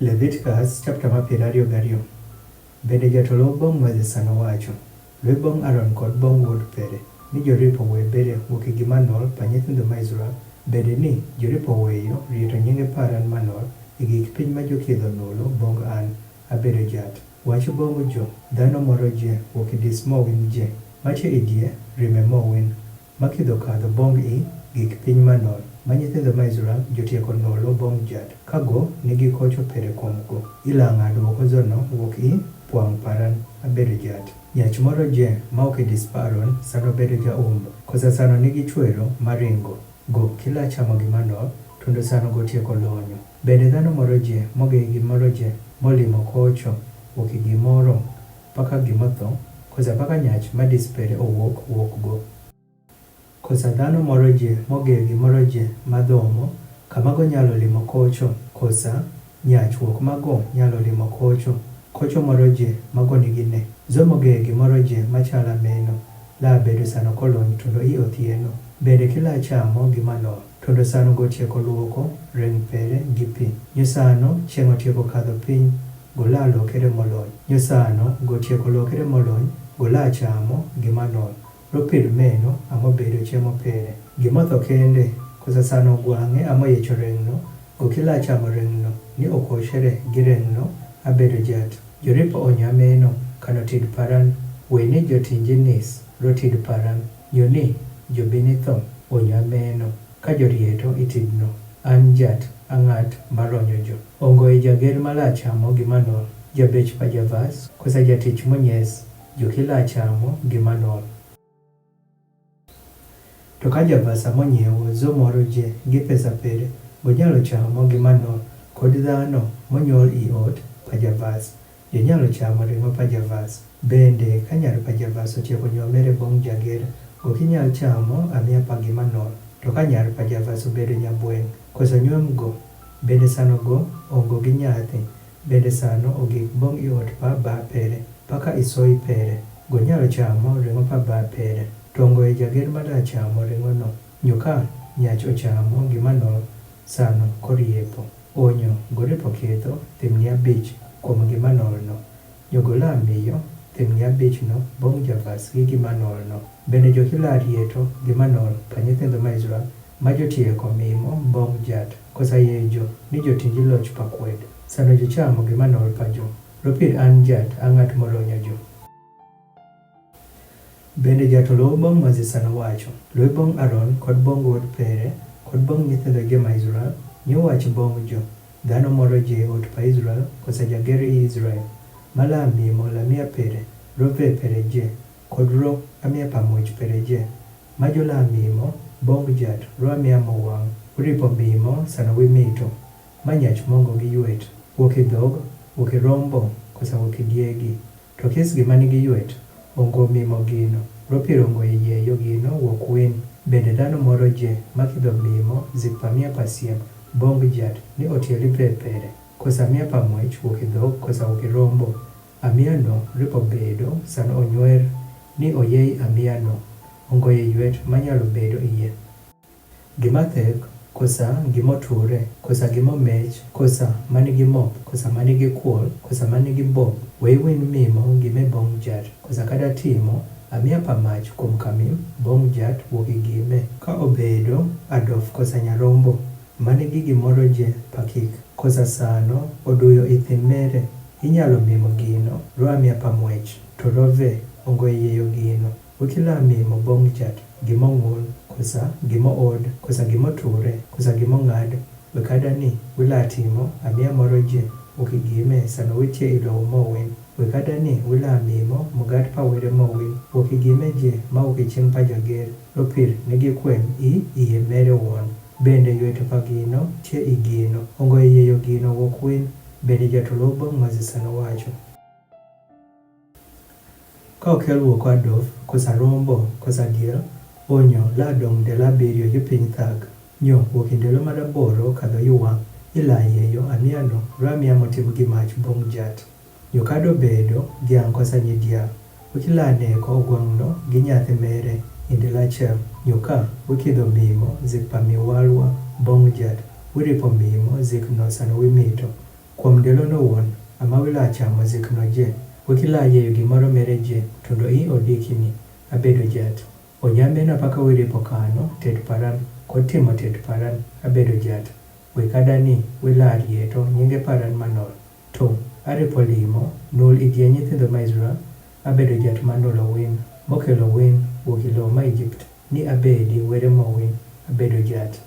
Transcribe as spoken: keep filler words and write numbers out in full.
Levitikas chapta ma piero ariyo gariyo. Bende jatolo bong mazi sano wacho, lui bong Aron kod bong wod pere, ni joripo we bere wuki gima nol pa nyithindo ma Israel. Bende ni joripo weyo rieto nyinge paran manol, igi kipiny ma jokidho nolo bong an abedo jat. Wacho bong jo, dhano moro je wuki dis mowin je, mache idie rime mowin, ma kidho kadho bong i gik piny manol, ma nyithindo ma Israel jotieko nolo bong jat, ka go nigi kocho pere kuom go. Ila ng'ado oko zono wuok i pwang paran abedo jat. Nyach moro je ma ok idis paron sano bedo ja umbo, kosa sano nigi chwero maringo, go kila chamo gima nol, tundo sano gotieko lonyo. Bende dhano moro je moge gimoro je molimo kocho wuok i gimoro, paka gimotho, kosa paka nyach madis pere owuok wuok go. Kosa dhano moro je mogeyo gimoro je madhomo, kama gonyalo limo kocho, kosa nyach wuok mago nyalo limo kocho, kocho moro je mago nigi ne. Zo mogeyo gimoro je machalo ameno, la bedo sano kolony tundo i othieno. Bende kila chamo gima nol, tundo sano gotieko luoko reng pere gi pi. Nyo sano chieng' otieko kadho piny, gola lokere molony. Nyo sano gotieko lokere molony, gola chamo gima nol. Ropir meno amo bedo chiemo pere. Gimotho kende, kosa sano gwang'e amo yecho reng'no, go kila chamo reng'no, ni okoshere gi reng'no abedo jat. Joripo onyo ameno, kano tid paran, we ni jotinji nis, rotid paran, nyo ni jobini tho, onyo ameno, ka jorieto itidno, an jat, ang'at maronyo jo. Ongo i jager mala chamo gima nol, jabech pa javas, kosa jatich monyes, jo kila chamo gima nol. To ka javas amonyiewo zo moro je gi pesa pere, bonyalo chamo gima nol, kod dhano monyuol i ot pa javas, jonyalo chamo ring'o pa javas. Bende ka nyar pa javas otieko nyuomere bong jager, ok inyal chamo amia pa gima nol. To ka nyar pa javas obedo nyabweng', koso nyuom go, bende sano go ongo gi nyathi, bende sano ogik bong i ot pa ba pere, paka isoi pere, gonyalo chamo ring'o pa ba pere. To ongo i jager mada chamo ring'ono, nyo ka nyach ochamo gima nol sano koriepo. Onyo goripo ketho thimni abich kuom gima nolno, nyo gola miyo thimni abichno bong javas gi gima nolno. Bende jo kila rieto gima nol pa nyithindo ma Israel, ma jotieko mimo bong jat, kosa yejo ni jotinji loch pa kwed, sano jochamo gima nol pa jo. Ropir an jat a ng'at molonyo jo. Bende jatolo bong mazi sano wacho, lui bong Aron kod bong wuod pere, kod bong nyithindo jo ma Israel, nyo wach bong jo, dhano moro je ot pa Israel, kosa jager i Israel, mala mimo lamia pere, rove pere je, kod ro amia pa much pere je, ma jola mimo bong jat ro amia mowang', uripo mimo sano wi mito, ma nyach mongo gi ywet, wuok i dhog, wuok i rombo, kosa wuok i diegi. To kis gima nigi ywet ongo mimo gino, ropir ongo i yeyo gino wuok win. Bende dhano moro je ma kidho mimo zik pa mia pa siem bong jat ni otieli pe pere, kosa mia pa much wuok i dhog, kosa wuok i rombo, amia no ripo bedo sano onywer ni oyei amia no, ongo i ywet manyalo bedo iye. Gima thek, kosa gima oture, kosa gima omech, kosa manigi mop, kosa manigi kuol, kosa manigi bob, we iwin mimo gime bong jat, kosa kada timo amia pa mach kuom kamim bong jat wuok i gime. Ka obedo adof kosa nyarombo manigi gimoro je pakik, kosa sano oduyo i thim mere, inyalo mimo gino ro amia pa much, to rove ongo i yeyo gino. Wekila mimo bong jat gima ng'ul, kosa gima od, kosa gima oture, kosa gima ong'ad, wekada ni wila timo amia moro je wuok i gime sano witie i lowo mowin. Wekada ni wila mimo mugat pa wede mowin wuok i gime je ma wuok i cing pa jager, ropir nigi kwem i iye mere won. Bende ywet pa gino tie i gino, ongo i yeyo gino wuok win. Bende jatolo bong mazi sano wacho, ka okel wuok adof, kosa rombo, kosa diel, onyo la dong del abiriyo yo piny thag, nyo wuok i ndelo mar aboro kadho yo wang', ila yeyo amia no ro amia motim gi mach bong jat. Nyo kado bedo dhiang' kosa nyidiel, wekila neko ogwang' no gi nyathi mere i ndelo achiel, nyo ka wekidho mimo zik pa miwalwa bong jat, weripo mimo zik no sano wi mito. Kuom ndëlono wun, ama wi la chamo zik no je, wi ki la yeyo gimoro mere je, tundo i odiki ni, abedo jat. Onyame na paka wi ripo kano, tet paran, kod timo tet paran, abedo jat. Wi kada ni, wi la rieto, nyinge paran manol. To, aripo limo, nul idie nyithindo ma Israel, abedo jat manol owin, mokelo win, wuok ilo ma Egypt, ni abedi were mowin, abedo jat.